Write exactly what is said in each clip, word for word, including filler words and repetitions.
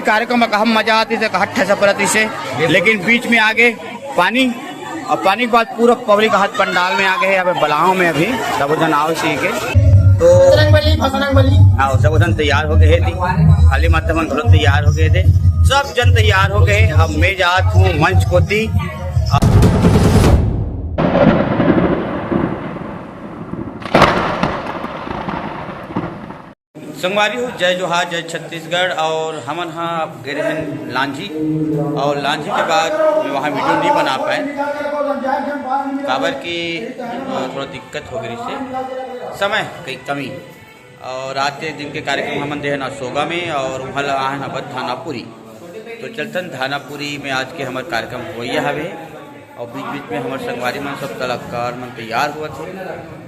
कार्यक्रम में कहा मजा आती से, कहा ठसा परत इसे, लेकिन बीच में आगे पानी, और पानी के बाद पूरा पब्लिक हाथ पंडाल में आ गए। अबे बलाओ में अभी सब जन आओ सी के। तो बजरंग बली, बजरंग बली। हाँ, सब जन तैयार हो गए थे, खाली माता मन घलो तैयार हो गए थे, सब जन तैयार हो गए। अब मैं जात हूँ मंच कोती। संगवारी हो, जय जोहार, जय छत्तीसगढ़। और हमन हा अब गए रहन लांझी, और लांझी के बाद मैं वहाँ वीडियो नहीं बना पाए, काबर कि अ, थोड़ा दिक्कत हो गई से, समय की कमी। और आज के दिन के कार्यक्रम हमन दे हन सोगा में, और वहाँ ला आहन अब धानापुरी। तो चलथन धानापुरी में आज के हमर कार्यक्रम होइया हवे। और बीच बीच में हमर संगवारी मन सब कलाकार मन तैयार होवत हे।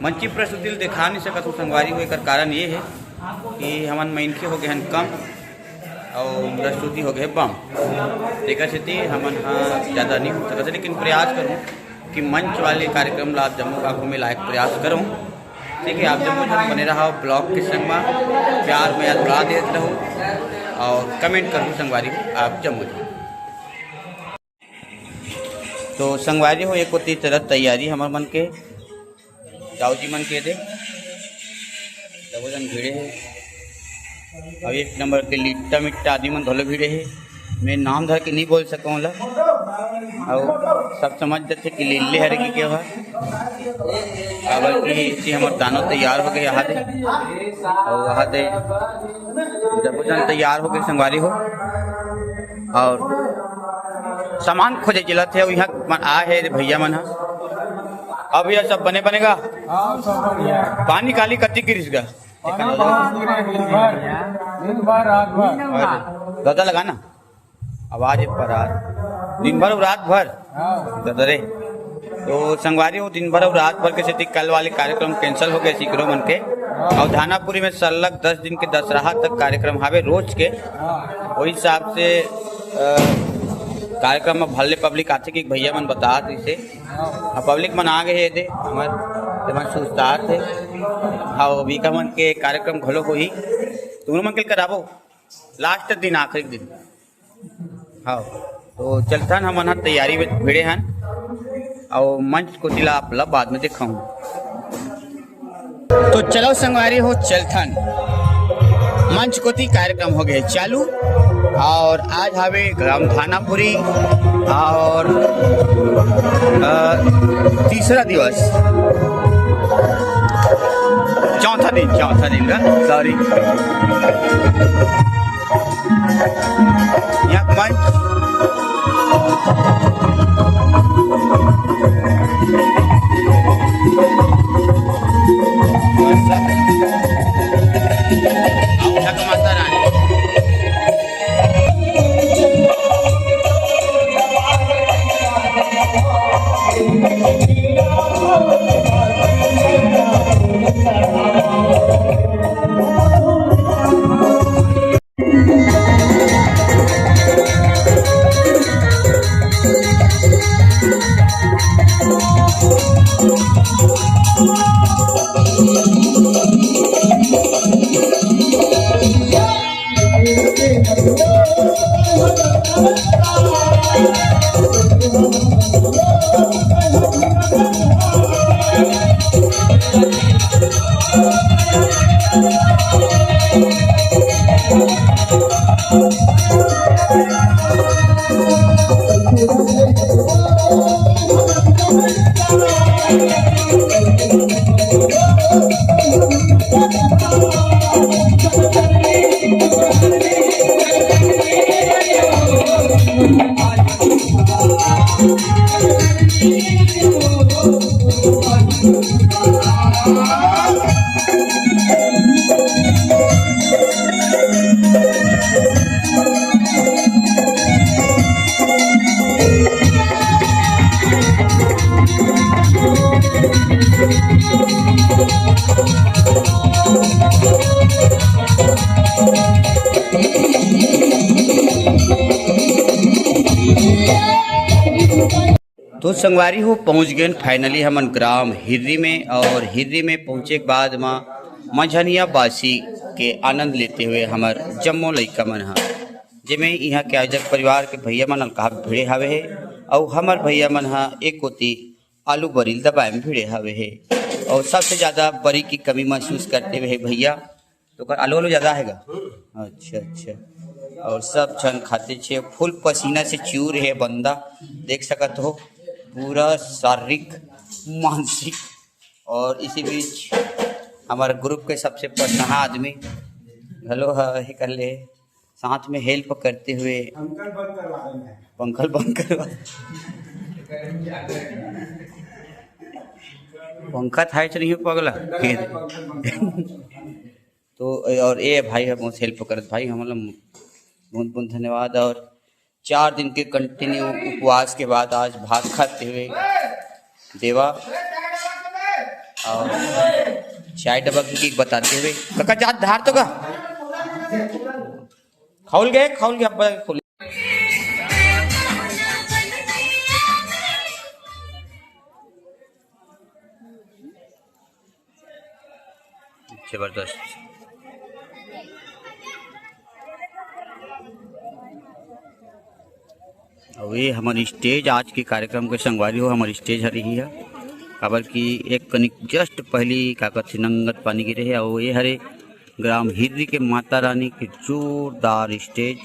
मंची प्रस्तुति ल दिखा नहीं सकत हूँ संगवारी हो, एकर कारण ये है कि हमन मनखे हो गए हन कम और प्रस्तुति हो गए बम, तेकर सेती हमन ह ज़्यादा नहीं हो सकत, लेकिन प्रयास करूँ कि मंच वाले कार्यक्रम ला आप जम्मो का आगू में लायक प्रयास करूँ। ठीक है, आप जम्मो जन बने रहा ब्लॉग के संग में, प्यार में याद बढ़ा देत रहू और कमेंट करूँ संगवारी हो आप जम्मो जन। तो संगवारी हो, एक होती तरह तैयारी हमर मन के, दाऊ जी मन के दे, सबो जन भिड़े हे। अब एक नंबर के लिट्टा मिट्टा आदमी मन घलो भिड़े हे। मैं नाम धर के नहीं बोल सकूँ ला, और सब समझ जाते कि लीले हरे की क्या है। काबर कि इसी हमर दानो तैयार हो गए यहाँ दे, और वहाँ दे जब जन तैयार हो गए संगवारी हो, और सामान खोजे चलत हे। अउ इहाँ मन आए हे रे भैया मन ह। अब भैया सब बने बने गा? हाँ, सब बढ़िया। पानी काली कति गिरिस गा? पानी बहुत गिरे दिन भर, दिन भर, रात भर। अरे, दादा लगा ना, आवाज पर आ। दिन भर अउ रात भर? हाँ। दादा रे। तो संगवारी हो, दिन भर अउ रात भर के सेती कल वाले कार्यक्रम कैंसिल हो गए सिकरो मन के। हाँ। और धानापुरी में सरलग दस दिन के दशहरा तक कार्यक्रम हावे रोज के। हाँ। वही हिसाब से, अ, कार्यक्रम में भले पब्लिक आथे कि भैया मन बता दिसे। हाँ। अब पब्लिक मन आ गए हे दे, हमर, ते मन सुस्तात हे। हाँ, अभी का मन के कार्यक्रम घलो होही। तुमन मन के कराबो लास्ट दिन, आखिरी दिन। हाँ, तो चलथन, हमन ह तैयारी में भिड़े हन, अउ मंच कोती ला आप ला बाद में दिखाऊं। तो चलो संगवारी हो, चलथन मंच कोती, कार्यक्रम हो गए चालू। और आज हवे ग्राम धानापुरी और, अ, तीसरा दिवस, चौथा दिन, चौथा दिन का, सॉरी। यहाँ मंच। माता रानी। तो संगवारी हो, पहुंच गए finally हमन ग्राम हिर्री में, और हिर्री में पहुंचे के बाद म मझनिया बासी के आनंद लेते हुए हमर जम्मो लइका मन ह जेमे इहाँ के आयोजक परिवार के भैया मन अलकाप भिड़े हावे हे, अउ हमर भैया मन ह एक कोती आलू बरी ल दबाए म भिड़े हावे हे, अउ सबसे ज्यादा बरी की कमी महसूस करते हुए हे भैया। तो ओकर आलू, आलू ज्यादा हे गा? अच्छा, अच्छा। अउ सब झन खाते छे, फुल पसीना से चूर हे बंदा, देख सकत हो, पूरा शारीरिक, मानसिक। और इसी बीच हमारे ग्रुप के सबसे पसनहा आदमी घलो ह, हे कर ले, साथ में हेल्प करते हुए। अंकल बंद करवा देंगे। अंकल बंद करवा। पंखा था ही तो नहीं हो पगला। तो और ए भाई ह बहुत हेल्प करत भाई, हमला बहुत बहुत धन्यवाद। और चार दिन के कंटिन्यू उपवास के बाद आज भात खाते हुए देवा और चाय डब्बा की बताते हुए, काका जात धार तो का? खौल गए, खौल गए, अब खोल। जबरदस्त। अउ ये हमर स्टेज, आज के कार्यक्रम के संगवारी हो, हमर स्टेज हरे ही है, काबर कि एक कनिक जस्ट पहली का कथे नंगत पानी गिरे हे, अउ ये हरे ग्राम हिररी के माता रानी के जोरदार स्टेज,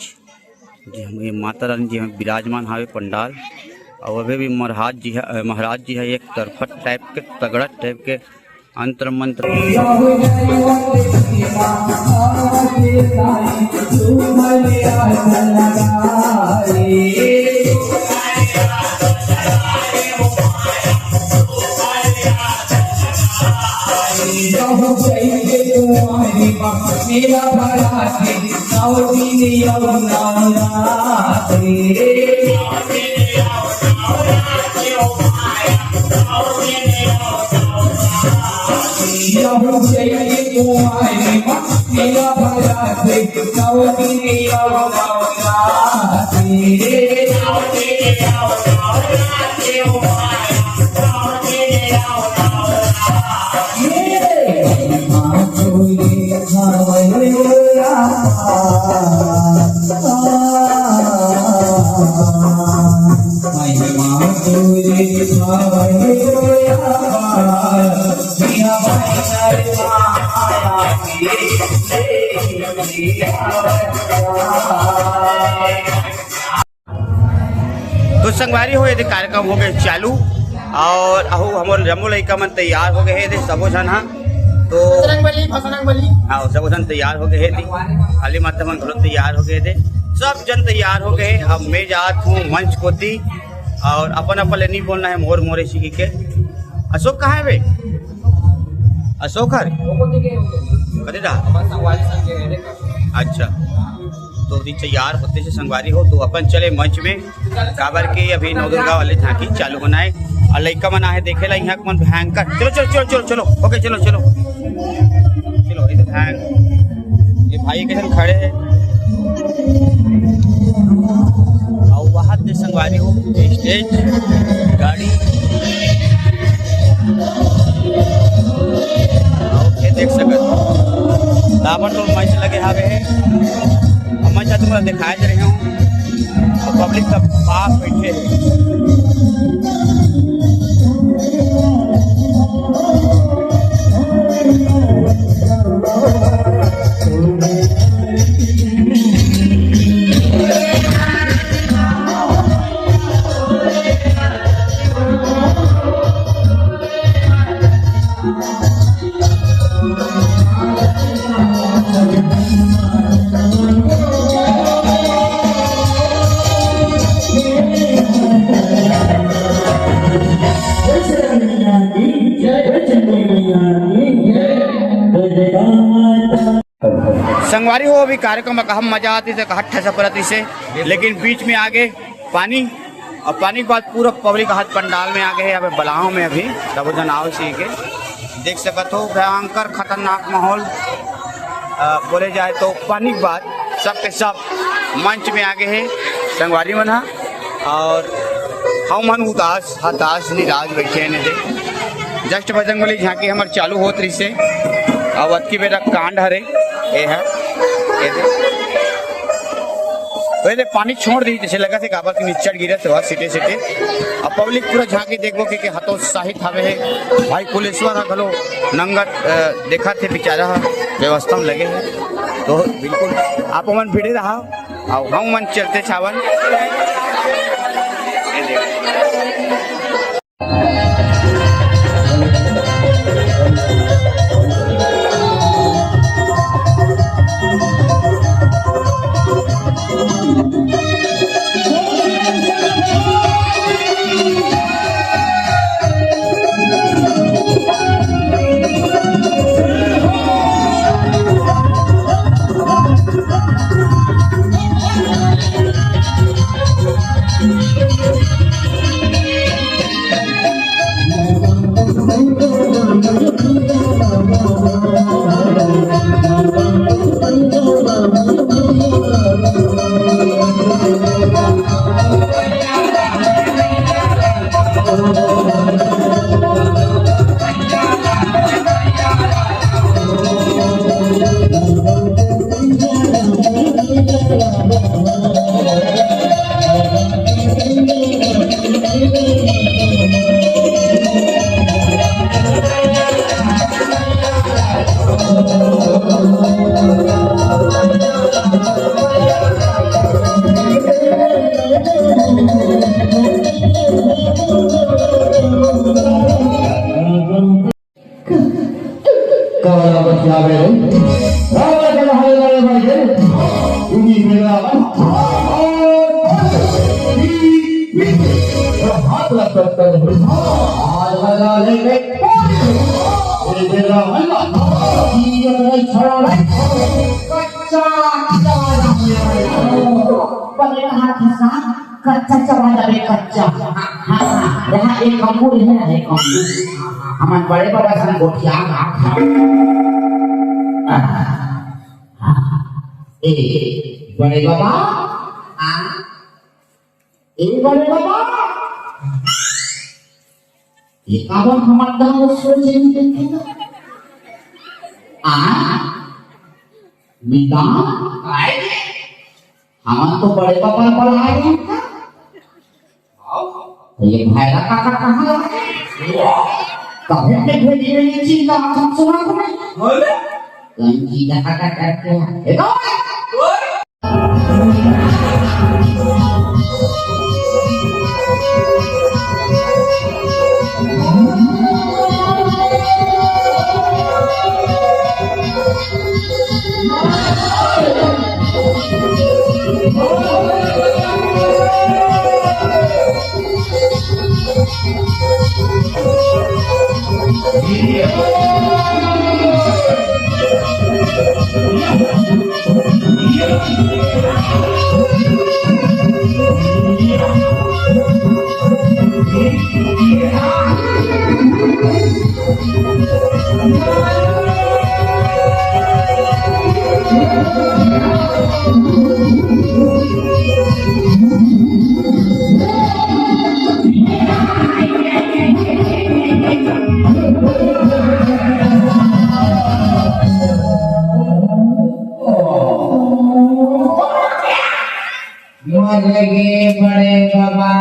जे हम, ये माता रानी जी हम विराजमान हावे पंडाल, अउ अभी भी महाराज जी है, महाराज जी है एक तरफट टाइप के, तगड़ा टाइप के अंतर मंत्र। तो संगवारी हो, ये दे कार्यक्रम हो गए चालू, और अहू हमर जम्मो लइका मन तैयार हो गए हे दे, सबो झन हा। तो बजरंग बली, बजरंग बली। हाँ, सबो झन तैयार हो गए हे दे, काली माता मन घलो तैयार हो गए दे, सब जन तैयार हो गए। अब मैं जात हूँ मंच कोती, और अपन अपन ले नहीं बोलना है, मोर मोर इसी के। अशोक कहाँ है बे? अशोक हर कदे रहा? अच्छा, तो अभी तैयार होते से संगवारी हो, तो अपन चले मंच में, काबर के अभी नवदुर्गा वाले झांकी चालू होना है। और लइका मन आहे देखे ला, यहाँ मन भयंकर। चलो, चलो, चलो, चलो, चलो, ओके, चलो, चलो, चलो, ये तो भयंकर, ये भाई कैसे खड़े हैं। और वहाँ पे संगवारी हो, स्टेज, गाड़ी, और ये देख सकत हो, ताबड़तोड़ मंच लगे हावे हे। अब मंच तुमला दिखाए दे रहे हूँ, और पब्लिक सब पास बैठे हैं। संगवारी हो, अभी कार्यक्रम में कहा मजा आती से, कहा ठसा परत इसे, लेकिन बीच में आगे पानी, और पानी के बाद पूरा पब्लिक हाथ पंडाल में आ गए। अभी बलाव में अभी सबो जन आओ सी के देख सकत हो, भयंकर खतरनाक माहौल। अ, बोले जाए तो पानी के बाद सबके सब मंच में आ गए हैं संगवारी मन हा, और हम मन उदास हताश निराश बैठे हैं दे। जस्ट बजरंग बली झांकी हमर चालू होत रही से, अब अतकी बेरा कांड हरे, ए है, ए दे। पहले पानी छोड़ दी, जैसे लगा थे काबर के निच्चड़ गिरत हे, सीटे सीटे। अब पब्लिक पूरा झांकी देखबो के, के हतोत्साहित हवे हे। भाई कुलेश्वर ह घलो नंगत, अ, देखत हे बेचारा ह, व्यवस्था में लगे हे। तो बिल्कुल आप मन भिड़े रहा, अउ हम मन चलते छावन। काला बतियावे रे, काला के नहाए वाले बन के, उनी मेरा और हाथ लग सकता है। आज लगा ले के, ये मेरा हल्ला, ये मेरा छड़ा, कच्चा, कच्चा, पहले कहा था साहब, कच्चा चबा जाबे, कच्चा। हाँ, हाँ, हाँ, यहाँ एक अंगूर है ना, एक अंगूर। हमन बड़े बाबा सन गोठिया गा। हाँ, हाँ, ए, बड़े बाबा, हाँ, ए, बड़े बाबा, ये काबर हमर दाऊ सोचे नहीं देखे ना? आ, निदान आए रे। हमन तो बड़े बाबा पर आए हैं का? तो ये भैरा काका कहाँ लगे? कभी के भेजी नहीं चिल्ला हम सुना को नहीं। बोले? कहीं चिल्ला काका करते हैं। ए, कौन है? मर गे बड़े बाबा।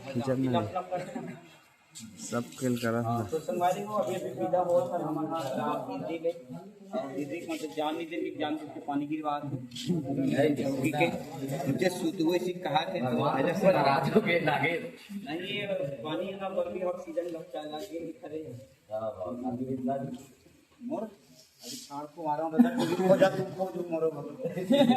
खींचत नहीं। सब खेल करत हे। तो संगवारी हो, अभी, अभी विदा हो, सर, हमारा रात दीदी ले, और दीदी को तो जान नहीं देंगे, जान के पानी गिरवा दो। ठीक है, मुझे सूत हुए सी कहा थे, तो आज से रात हो गए, लागे। नहीं, ये पानी ना, पर भी ऑक्सीजन लगता है, लागे, खड़े हैं। मोर, अभी छाड़ को मारा हूँ, दादा, तुम खो जा, तुम खो, जो मरो, मरो।